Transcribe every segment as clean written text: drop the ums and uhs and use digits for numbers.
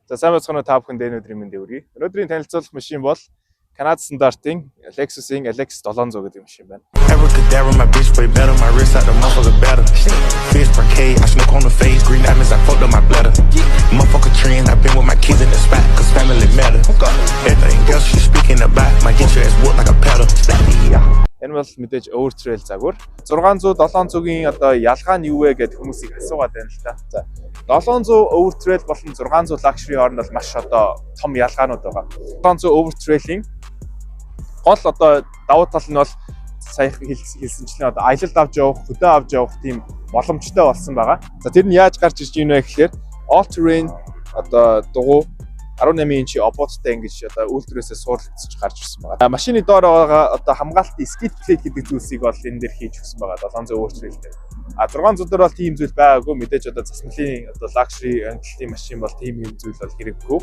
За, сайн байцгаана уу, та бүхэнд энэ өдрийн мэндийг хүргэе. Өнөөдрийн танилцуулах машин бол Канад стандартын Lexus-ийн LX 700 гэдэг машин байна. Abracadabra, my bitch way better. My wrist out the motherfucker better. Fish parquet, I smoke on the face. Green diamonds, I fucked up my bladder. Motherfucker trend, I been with my kids in the spot, 'cause family matter. Everything else you speaking about might get your ass whooped like a paddle. Yeah. Энэ бол мэдээж Overtrail загвар. 600 700-ийн одоо ялгаа нь юу вэ гэдээ хүмүүсийг асуугаад байна л та. За, 700 Overtrail болон 600 Luxury хооронд бол маш одоо том ялгаанууд байгаа. 700 Overtrail-ийн гол одоо давуу тал нь бол сая хэлсэнчлэн одоо аялалд авч явах, хөдөө авч явах тийм боломжтой болсон байгаа. За, тэр нь яаж гарч ирж байна вэ гэхээр all terrain одоо дугуй 18 инч ободтой ингэж одоо үйлдвэрээсээ суурлагдаж гарч ирсэн байгаа. Машины доор байгаа одоо хамгаалтын skid plate гэдэг зүйлсийг бол энэ дээр хийж өгсөн байгаа, 700 Overtrail дээр. А 600 дээр бол тийм зүйл байгаагүй. Мэдээж одоо засмалын одоо luxury ангиллын машин бол тийм юм зүйл бол хэрэггүй.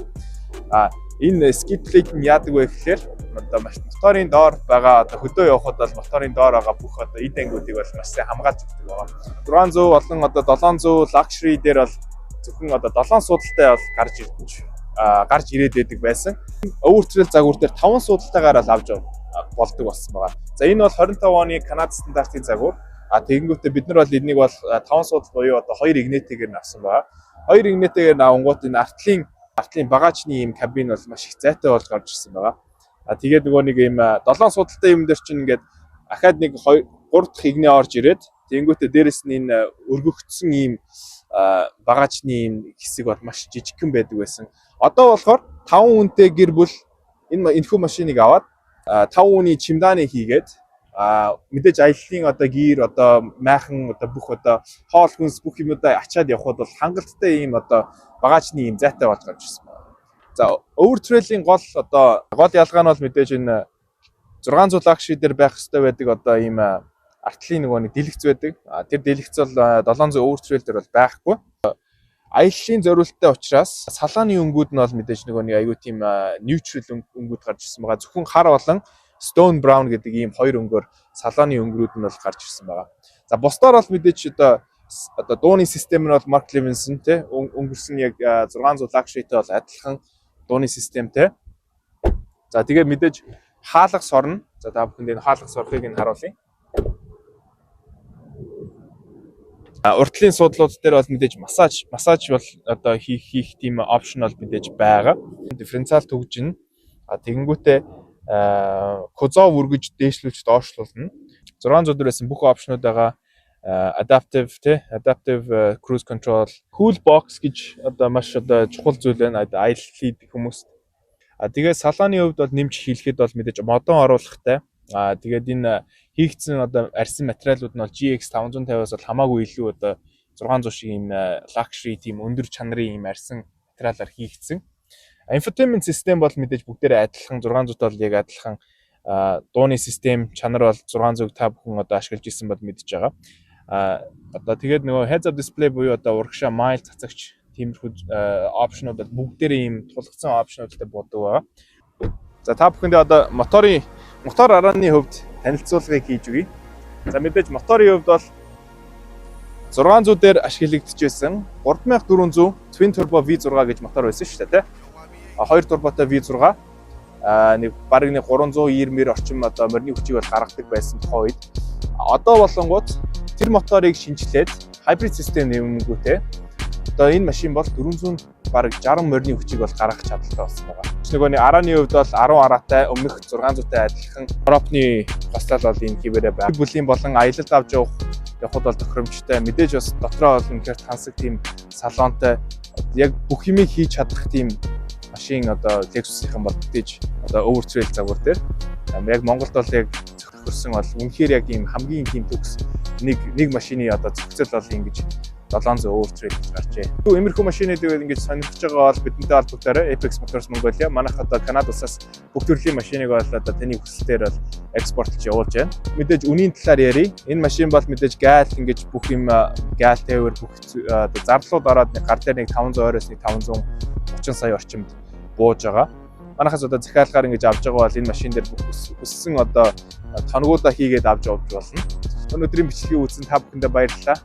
А энэ skid plate нь яадаг вэ гэхээр одоо моторын доор байгаа, одоо хөдөө явхад бол моторын доор байгаа бүх одоо эд ангиудыг бол маш сайн хамгаалж өгдөг байгаа. 600 болон одоо 700 luxury дээр бол зөвхөн одоо 7 суудалтай бол гарч ирээд байдаг байсан. Overtrail загвар дээр 5 суудалтайгаар л авч болдог болсон байгаа. За, энэ бол 25 оны Канад стандартын загвар. А тэгэнгүүтээ бид нар бол эднийг бол 5 суудал буюу одоо 2 эгнээтэйгээр нь авсан байгаа. 2 эгнээтэйгээр нь авангуут энэ артлын багаажны ийм кабин бол маш их зайтай болж гарч ирсэн байгаа. А тэгээд нөгөө нэг ийм 7 суудалтай юм дээр чинь ингээд ахаад нэг 2 3 дахь эгнээ орж ирээд, тэгэнгүүтээ дээрэс нь энэ өргөгдсөн ийм багаажны ийм хэсэг бол маш жижигхэн байдаг байсан. Одоо болохоор 5 хүнтэй гэр бүл энэ энэхүү машиныг аваад 5 хүний чемоданы хийгээд, мэдээж аяллаа одоо гэр, одоо майхан, одоо бүх одоо хоол хүнс, бүх юмудаа ачаад явхад бол хангалттай ийм одоо багаажны ийм зайтай болж гарч ирсэн байна. За, Overtrail-ийн гол одоо гол ялгаа нь бол мэдээж энэ 600 Luxury дээр байх ёстой байдаг одоо ийм артлын нөгөө нэг дэлгэц байдаг. Тэр дэлгэц бол 700 Overtrail дээр бол байхгүй. Аяллаа зориулттай учраас салоны өнгүүд нь бол мэдээж нөгөө нэг аягүй тийм neutral өнгүүд гарч ирсэн байгаа. Зөвхөн хар болон stone brown гэдэг ийм хоёр өнгөөр салоны өнгөрүүд нь бол гарч ирсэн байгаа. За, бусдаар бол мэдээж одоо дууны систем нь бол Mark Levinson тий өнгөрсөн яг 600 Luxury-тэй бол адилхан дууны системтэй. За, тэгээ мэдээж хаалга сорно. За, та бүхэнд энэ хаалга сорохыг нь харуулъя. Урд талын суудлууд дээр бол мэдээж массаж бол одоо хийх хийх тийм option бол мэдээж байгаа. Дифференциал түгжинэ. А тэгэнгүүтээ кузов өргөж дээшлүүлж доошлуулна. 600 дээр байсан бүх option ууд байгаа, adaptive тий adaptive cruise control, cool box гэж одоо маш одоо чухал зүйл байна аялал хийдэг хүмүүст. А тэгээ салоны хувьд бол нэмж хэлэхэд бол мэдээж модон оруулахтай. А тэгээд энэ хийгдсэн одоо арьсан материалууд нь бол GX 550-аас бол хамаагүй илүү одоо 600 шиг ийм luxury, тийм өндөр чанарын ийм арьсан материалаар хийгдсэн. Infotainment систем бол мэдээж бүгдээрээ адилхан, 600 бол яг адилхан дууны систем чанар бол 600-г та бүхэн одоо ашиглаж исэн бол мэдж байгаа. А одоо тэгээд нөгөө heads up display буюу одоо урагшаа майл цацагч тиймэрхүү option ууд бол бүгдээрээ ийм тулгацсан option уудтай буудаг байгаа. За, та бүхэндээ одоо мотор арааны хувьд танилцуулгыг хийж өгье. За, мэдээж моторын хувьд бол 600 дээр ашиглагдчихсэн 3400 Twin Turbo V6 гэж мотор байсан шүү дээ, тий. А хоёр турботой V6 нэг бараг нэг 390 орчим одоо морины хүчийг бол гаргадаг байсан тухайн үед. Одоо болонгууд тэр моторыг шинэчлээд hybrid систем нэмэнгүүтээ одоо энэ машин бол 400 бараг 60 морины хүчийг бол гаргах чадaltaй болсон байгаа. Нөгөө нэг арааны хувьд бол 10 араатай, өмнөх 600-тай адилхан пропны гослол бол энэ хэвээрээ байна. Бүлийн болон аялалд авч явахад бол тохиромжтой. Мэдээж бас дотроо бол үнэхээр тансаг тийм салонтой, яг бүх юмыг хийж чадах тийм машин одоо Lexus-ийн бол мэдээж одоо Overtrail загвар дээр яг Монголд бол яг зохирсон бол үнэхээр яг ийм хамгийн тийм төгс нэг машины одоо зохицол бол ингэж 700 Overtrail гэж гарчээ. Иймэрхүү машиныг ингэж сонирхож байгаа бол бидэнтэй холбогдоорой. Apex Motors Mongolia манайх одоо Канада улсаас бүх төрлийн машиныг бол одоо таны хүсэлтээр бол экспортлж явуулж байна. Мэдээж үнийн талаар ярив. Энэ машин бол мэдээж гайл ингэж бүх юм гайл тээвэр, бүх одоо зарлууд ороод нэг гар дээр нэг 520-оос нэг 530 сая орчимд бууж байгаа. Манайхаас одоо захиалгаар ингэж авч байгаа бол энэ машин дээр бүх хүссэн одоо тоногуудаа хийгээд авч явж болно. Өнөөдрийн бичлэгийг үзсэн та бүхэндээ баярлалаа.